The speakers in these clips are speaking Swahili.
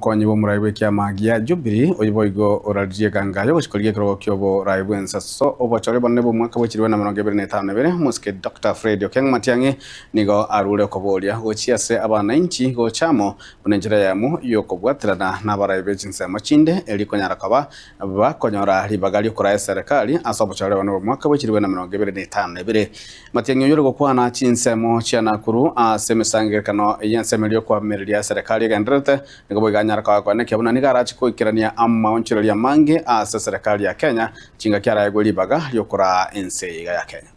Omokonyi bw'omorai bw'ekiama gia Jubilee oyo boigo oraririe gangayo gochikoria ekerogo kia oborai bw'ensaso obochore bonene bw'omwaka bw'echirwe na 2052 omosike Dr. Fred Okengo Matiang'i nigo arure okoboria gochia ase abananchi gochamo buna enchera eyemo y'okobwaterana n'abarai b'echinsemo chinde eri konyara koba bakonyora ribaga riokoraa eserekari ase obochore bonene bw'omwaka bw'echirwe na 2052. Matiang'i oyio ore gokwana chinsemo chia Nakuru ase emesangererekano y'ensemo eria y'okoamereria eserekari egendererete nigo boigo anyare koba koenekia buna nigo arache koikerania amaonchoreria amange ase eserekari ya Kenya chingaki araegwe ribaga riokoraa ense eye iga ya Kenya.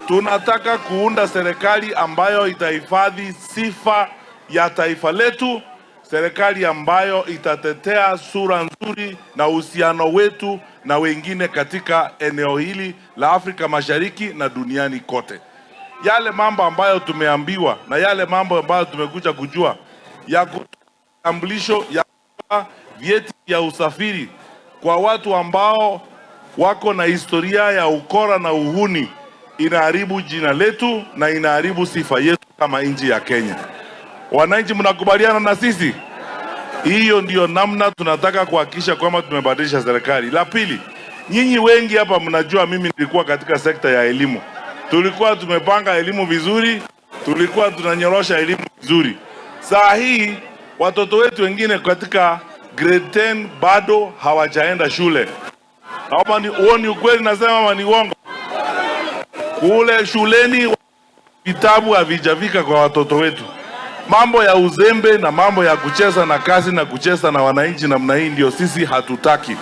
Tunataka kuunda serikali ambayo itahifadhi sifa ya taifa letu, serikali ambayo itatetea sura nzuri na uhusiano wetu na wengine katika eneo hili la Afrika Mashariki na duniani kote. Yale mambo ambayo tumeambiwa na yale mambo ambayo tumekuja kujua ya kutambulisho ya vyeti vya usafiri kwa watu ambao wako na historia ya ukora na uhuni inaharibu jina letu na inaharibu sifa yetu kama nchi ya Kenya. Wananchi, mnakubaliana na sisi? Hiyo ndiyo namna tunataka kuhakikisha kwamba tumebadilisha serikali. La pili, nyinyi wengi hapa mnajua mimi nilikuwa katika sekta ya elimu. Tulikuwa tumepanga elimu vizuri, tulikuwa tunanyorosha elimu vizuri. Saa hii watoto wetu wengine katika grade 10 bado hawajaenda shule. Kama ni huo ni ukweli nasema ama ni uongo? Kule shuleni vitabu havijafika kwa watoto wetu. Mambo ya uzembe na mambo ya kucheza na kazi na kucheza na wananchi namna hii ndio sisi hatutaki.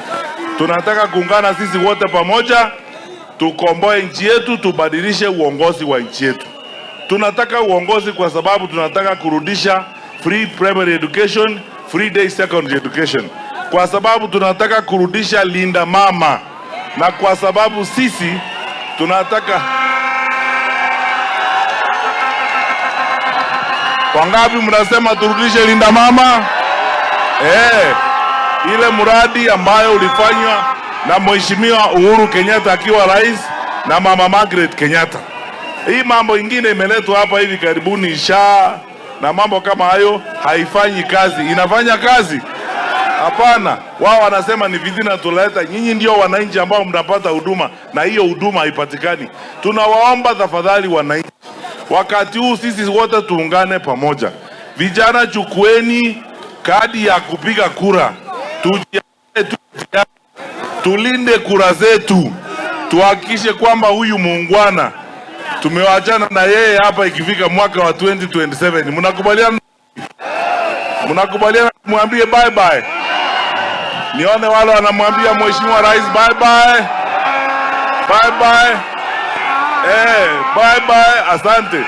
Tunataka kuungana sisi wote pamoja, tukomboe nchi yetu, tubadilishe uongozi wa nchi yetu. Tunataka uongozi kwa sababu tunataka kurudisha free primary education, free day secondary education, kwa sababu tunataka kurudisha linda mama, na kwa sababu sisi tunataka. Wangapi mnasema turudishe linda mama? Ile mradi ambayo ulifanywa na Mheshimiwa Uhuru Kenyatta akiwa rais na Mama Margaret Kenyatta. Hii mambo ingine imeletwa hapa hivi karibuni, SHA na mambo kama hayo, haifanyi kazi. Inafanya kazi? Hapana. Wao wanasema ni fitina tuleta. Nyinyi ndio wananchi ambao mnapata huduma na hiyo huduma haipatikani. Tunawaomba tafadhali wananchi, wakati huu sisi wote tuungane pamoja. Vijana, chukueni kadi ya kupiga kura, tujiandae, tulinde kura zetu, tuhakikishe kwamba huyu muungwana tumewachana na yeye hapa ikifika mwaka wa 2027. Mnakubaliana? Mnakubaliana mwambie bye bye? Nione wale wanamwambia Mheshimiwa Rais bye bye. Bye bye. Bye bye. Asante.